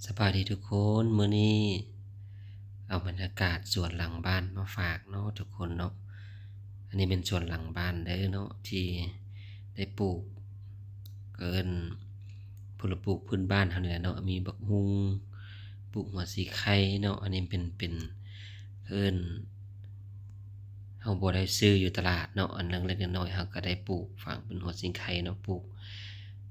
ສະບາຍດີທຸກຄົນ, ມື້ນີ້ເອົາບັນຍາກາດສວນຫຼັງບ້ານມາຝາກເນາະທຸກຄົນເນາະ. ອັນນີ້ແມ່ນສວນຫຼັງບ້ານເດີເນາະ ທີ່ໄດ້ປູກ ເອີ້ນ ພືດວ່າປູກພື້ນບ້ານເຮົານີ້ແຫຼະເນາະ, ມີບັກຫຸ່ງ ປູກຫົວສີໄຄເນາະ. ອັນນີ້ເປັນ ເປັນ ເອີ້ນ ເຮົາບໍ່ໄດ້ຊື້ຢູ່ຕະຫຼາດເນາະ, ອັນເລັກໆນ້ອຍໆເຮົາກໍໄດ້ປູກຝັງເປັນຫົວສີໄຄເນາະ, ປູກ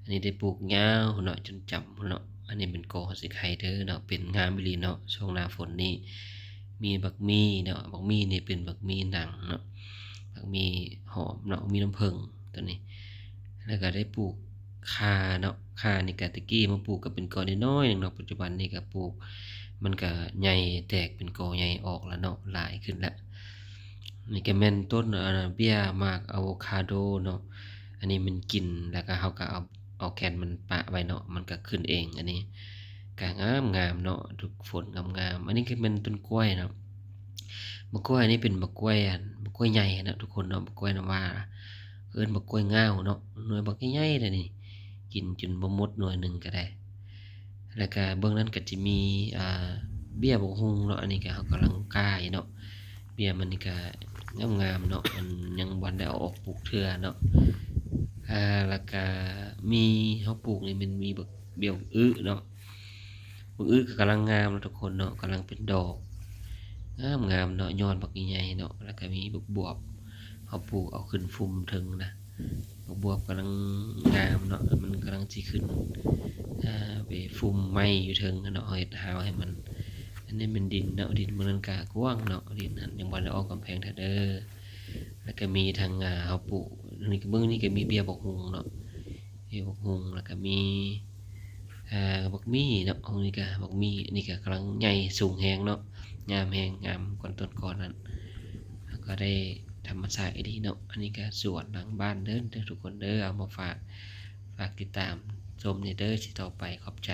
ອັນນີ້ໄດ້ປູກຍາວພຸ້ນເນາະ ຈົນຈຳພຸ້ນເນາະ. ອັນນີ້ເປັນກໍຫົວສີໄຄເດີເນາະ, ເປັນງາມອີ່ຫຼີເນາະ. ຊ່ວງໜ້າຝົນນີ້ມີບັກໝີ່ເນາະ, ບັກໝີ່ນີ້ເປັນບັກໝີ່ໜັງເນາະ, ບັກໝີ່ຫອມເນາະ, ບັກໝີ່ນ້ຳເຜິ້ງຕົວນີ້. ແລ້ວກໍໄດ້ປູກຂ່າເນາະ, ຂ່ານີ້ກໍແຕ່ກີ້ມາປູກກໍເປັນກໍນ້ອຍໆໜຶ່ງເນາະ, ປັດຈຸບັນນີ້ກໍປູກ ມັນກໍໃຫຍ່ແຕກເປັນກໍໃຫຍ່ອອກແລ້ວເນາະ, ຫຼາຍຂຶ້ນແລ້ວ. ນີ້ກໍແມ່ນຕົ້ນ ອາ ເບ້ຍໝາກອາໂວຄາໂດເນາະ, ອັນນີ້ມັນກິນ ແລ້ວກໍເຮົາກໍເອົາ ເອົາແກ່ນມັນປະໄວ້ເນາະ, ມັນກໍຂຶ້ນເອງ. ອັນນີ້ກໍງາມໆເນາະ, ທຸກຄົນ ງາມໆ. ອັນນີ້ກໍແມ່ນຕົ້ນກ້ວຍເນາະ, ໝາກກ້ວຍອັນນີ້ເປັນໝາກກ້ວຍ ອັນ ໝາກກ້ວຍໃຫຍ່ນະທຸກຄົນເນາະ, ໝາກກ້ວຍນ້ຳຫວ້າ ເອີ້ນໝາກກ້ວຍງາວເນາະ, ໜ່ວຍບັກໃຫຍ່ໆເດນີ້, ກິນຈົນບໍ່ໝົດໜ່ວຍໜຶ່ງກໍໄດ້. ແລ້ວກະເບື້ອງນັ້ນກະຈະມີ ອ່າ ເບ້ຍບັກຫຸ່ງເນາະ, ອັນນີ້ກະເຮົາກຳລັງກ້າຢູ່ເນາະ, ເບ້ຍມັນນີ້ກະງາມໆເນາະ, ມັນຍັງບໍ່ທັນໄດ້ເອົາອອກປູກເທື່ອເນາະ. ອ່າ ແລ້ວກະມີ ເຮົາປູກນີ້ແມ່ນມີບັກ ເບ້ຍບັກອຶເນາະ, ບັກອຶກໍກຳລັງງາມເນາະທຸກຄົນເນາະ, ກຳລັງເປັນດອກ ງາມໆເນາະ, ຍອດບັກໃຫຍ່ໆເນາະ. ແລ້ວກະມີບັກບວບ ເຮົາປູກເອົາຂຶ້ນຟຸມເທິງນະ, ບັກບວບກຳລັງງາມເນາະ, ມັນກຳລັງຊິຂຶ້ນ ອ່າ ໄປຟຸມໄມ້ຢູ່ເທິງເນາະ, ເຮົາເຮັດຮາວໃຫ້ມັນ. ອັນນີ້ແມ່ນດິນເນາະ, ດິນເບື້ອງນັ້ນກະກວ້າງເນາະ, ດິນຫັ້ນຍັງບໍ່ໄດ້ອ້ອມກຳແພງເທື່ອເດີ. ແລ້ວກະມີທັງ ອ່າ ເຮົາປູກ ນີ້ ເບື້ອງນີ້ກະມີເບ້ຍບັກຫຸ່ງເນາະ, ເບ້ຍບັກຫຸ່ງ, ແລ້ວກະມີ ອ່າ ບັກໝີ່ເນາະ, ຫ້ອງນີ້ກະບັກໝີ່, ອັນນີ້ກະກຳລັງໃຫຍ່ສູງແຮງເນາະ, ງາມແຮງ ງາມກວ່າຕົ້ນກ່ອນນັ້ນ. ເຮົາກໍໄດ້ທຳມະຊາດອີ່ຫຼີເນາະ. ອັນນີ້ກະສວນຫຼັງບ້ານເດີ ເດີທຸກຄົນເດີ, ເອົາມາຝາກ ຝາກຕິດຕາມຊົມແດ່ເດີ ຊິຕໍ່ໄປ. ຂອບໃຈ.